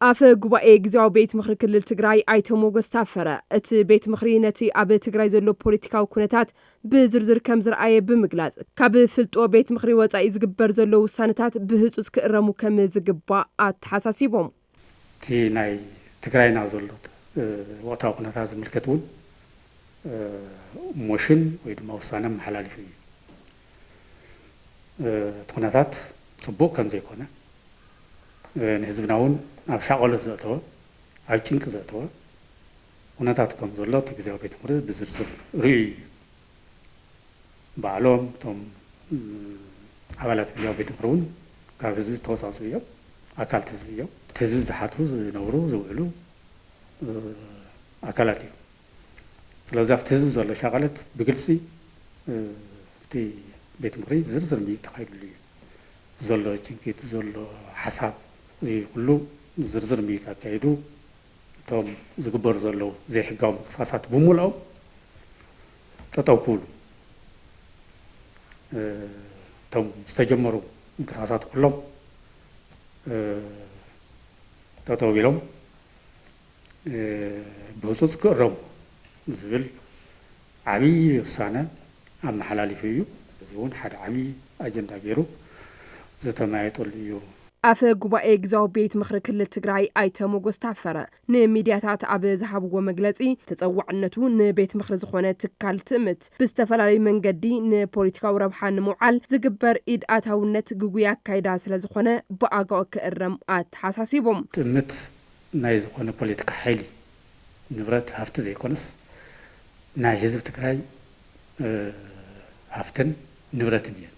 ኣፈ ጉባኤ ግዝያዊ ቤት ምኽሪ ክልል ትግራይ ኣይተ ሞገስ ታፈረ፣ እቲ ቤት ምኽሪ ነቲ ኣብ ትግራይ ዘሎ ፖለቲካዊ ኩነታት ብዝርዝር ከም ዝረኣየ ብምግላጽ፣ ካብ ፍልጦ ቤት ምኽሪ ወጻኢ ዝግበር ዘሎ ውሳነታት ብህጹጽ ክእረሙ ከም ዝግባእ ኣተሓሳሲቦም። እቲ ናይ ትግራይና ዘሎ ወቅታዊ ኩነታት ዝምልከት እውን ሞሽን ወይ ድማ ውሳነ ኣመሓላሊፉ እዩ። እቲ ኩነታት ፅቡቅ ከም ዘይኮነ፣ ንህዝብና እውን ኣብ ሻቆሎት ዘእተወ፣ ኣብ ጭንቂ ዘእተወ ኩነታት ከም ዘሎ እቲ ግዝያዊ ቤት ምኽሪ ብዝርዝር ርእዩ እዩ። ባዕሎም እቶም ኣባላት ግዝያዊ ቤት ምኽሪ እውን ካብ ህዝቢ ዝተወፃፅኡ እዮም። ኣካል ህዝቢ እዮም። እቲ ህዝቢ ዝሓድሩ፣ ዝነብሩ፣ ዝውዕሉ ኣካላት እዮም። ስለዚ ኣብቲ ህዝቢ ዘሎ ሻቐለት ብግልፂ እቲ ቤት ምኽሪ ዝርዝር ምይይጥ ተኻይድሉ እዩ። ዘሎ ጭንቂት፣ ዘሎ ሓሳብ፣ እዚ ኩሉ ዝርዝር ምይይጥ ኣካይዱ እቶም ዝግበሩ ዘለዉ ዘይሕጋዊ ምንቅስቃሳት ብምልኦም ጠጠው ክብሉ፣ እቶም ዝተጀመሩ ምንቅስቃሳት ኩሎም ጠጠው ኢሎም ብህፁፅ ክእረሙ ዝብል ዓብዪ ውሳነ ኣመሓላሊፉ እዩ። እዚ እውን ሓደ ዓብዪ ኣጀንዳ ገይሩ ዝተመያየጠሉ እዩ። ኣፈ ጉባኤ ግዝያዊ ቤት ምኽሪ ክልል ትግራይ ኣይተ ሞገስ ታፈረ ንሚድያታት ኣብ ዝሃብዎ መግለፂ፣ ተፀዋዕነቱ ንቤት ምኽሪ ዝኾነ ትካል ትእምት ብዝተፈላለዩ መንገዲ ንፖለቲካዊ ረብሓ ንምውዓል ዝግበር ኢድ ኣታውነት ግጉይ ኣካይዳ ስለዝኾነ ብኣጋኡ ክእረም ኣተሓሳሲቦም። ትእምት ናይ ዝኾነ ፖለቲካ ሓይሊ ንብረት ሃፍቲ ዘይኮነስ ናይ ህዝቢ ትግራይ ሃፍትን ንብረትን እየን።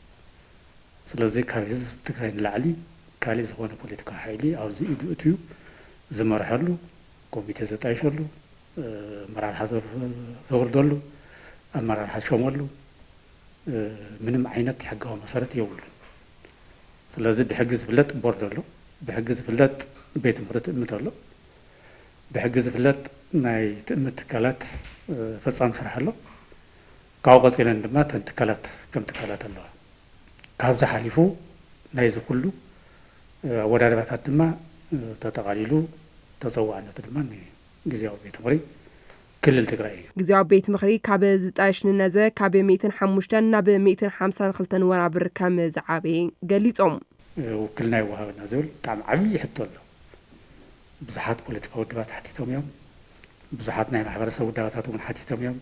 ስለዚ ካብ ህዝቢ ትግራይ ንላዕሊ ካሊእ ዝኾነ ፖለቲካዊ ሓይሊ ኣብዚ ኢዱ እትዩ ዝመርሐሉ፣ ኮሚቴ ዘጣይሸሉ፣ ኣመራርሓ ዘውርደሉ፣ ኣመራርሓ ዝሸመሉ ምንም ዓይነት ሕጋዊ መሰረት የብሉን። ስለዚ ብሕጊ ዝፍለጥ ቦርድ ኣሎ፣ ብሕጊ ዝፍለጥ ቤት ምኽሪ ትእምት ኣሎ፣ ብሕጊ ዝፍለጥ ናይ ትእምት ትካላት ፈፃሚ ስራሕ ኣሎ። ካብኡ ቀፂለን ድማ እተን ትካላት ከም ትካላት ኣለዋ። ካብዚ ሓሊፉ ናይዚ ኩሉ ኣወዳድባታት ድማ ተጠቓሊሉ ተፀዋዕነቱ ድማ ንግዝያዊ ቤት ምኽሪ ክልል ትግራይ እዩ። ግዝያዊ ቤት ምኽሪ ካብ ዝጣየሽ ንነዘ ካብ ሚእትን ሓሙሽተን ናብ ሚእትን ሓምሳን ክልተን ወናብር ከም ዝዓበየ ገሊፆም። ውክልና ይወሃበና ዝብል ብጣዕሚ ዓብዪ ሕቶ ኣሎ። ብዙሓት ፖለቲካዊ ውድባት ሓቲቶም እዮም። ብዙሓት ናይ ማሕበረሰብ ውዳበታት እውን ሓቲቶም እዮም።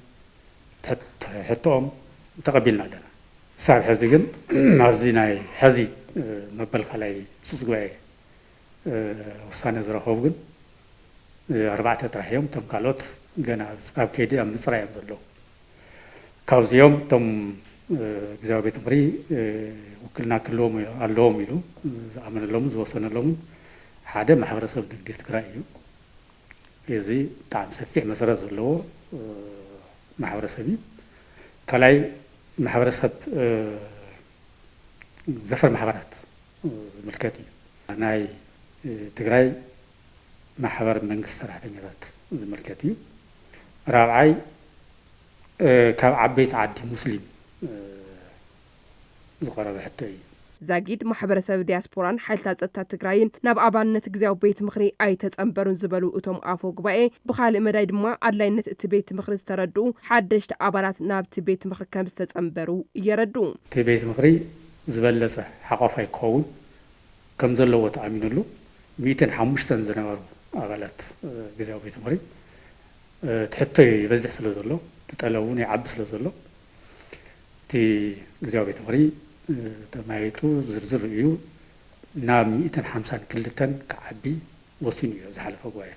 ሕቶኦም ተቐቢልና ኣለና። ክሳብ ሕዚ ግን ኣብዚ ናይ ሕዚ መበል ካልኣይ ህፁፅ ጉባኤ ውሳነ ዝረኸቡ ግን ኣርባዕተ ጥራሕ እዮም። እቶም ካልኦት ገና ኣብ ከይዲ ኣብ ምፅራይ እዮም ዘለዉ። ካብዚኦም እቶም ግዝያዊ ቤት ምኽሪ ውክልና ክህልዎም ኣለዎም ኢሉ ዝኣመነሎምን ዝወሰነሎምን ሓደ ማሕበረሰብ ንግዲ ትግራይ እዩ። እዚ ብጣዕሚ ሰፊሕ መሰረት ዘለዎ ማሕበረሰብ እዩ። ካልኣይ ማሕበረሰብ ዘፈር ማሕበራት ዝምልከት እዩ። ናይ ትግራይ ማሕበር መንግስቲ ሰራሕተኛታት ዝምልከት እዩ። ራብዓይ ካብ ዓበይቲ ዓዲ ሙስሊም ዝቐረበ ሕቶ እዩ። ዛጊድ ማሕበረሰብ ዲያስፖራን ሓይልታት ፀጥታ ትግራይን ናብ ኣባልነት ግዝያዊ ቤት ምኽሪ ኣይተፀንበሩን ዝበሉ እቶም ኣፈ ጉባኤ፣ ብኻልእ መዳይ ድማ ኣድላይነት እቲ ቤት ምኽሪ ዝተረድኡ ሓደሽቲ ኣባላት ናብቲ ቤት ምኽሪ ከም ዝተፀንበሩ የረድኡ። እቲ ቤት ምኽሪ ዝበለፀ ሓቋፋይ ክኸውን ከም ዘለዎ ተኣሚኑሉ ሚእትን ሓሙሽተን ዝነበሩ ኣባላት ግዝያዊ ቤት ምኽሪ እቲ ሕቶ ይበዝሕ ስለ ዘሎ እቲ ጠለብ እውን ይዓቢ ስለ ዘሎ እቲ ግዝያዊ ቤት ምኽሪ ተማይጡ ዝርዝር ርእዩ ናብ ሚእትን ሓምሳን ክልተን ክዓቢ ወሲኑ እዩ ዝሓለፈ ጉባኤ።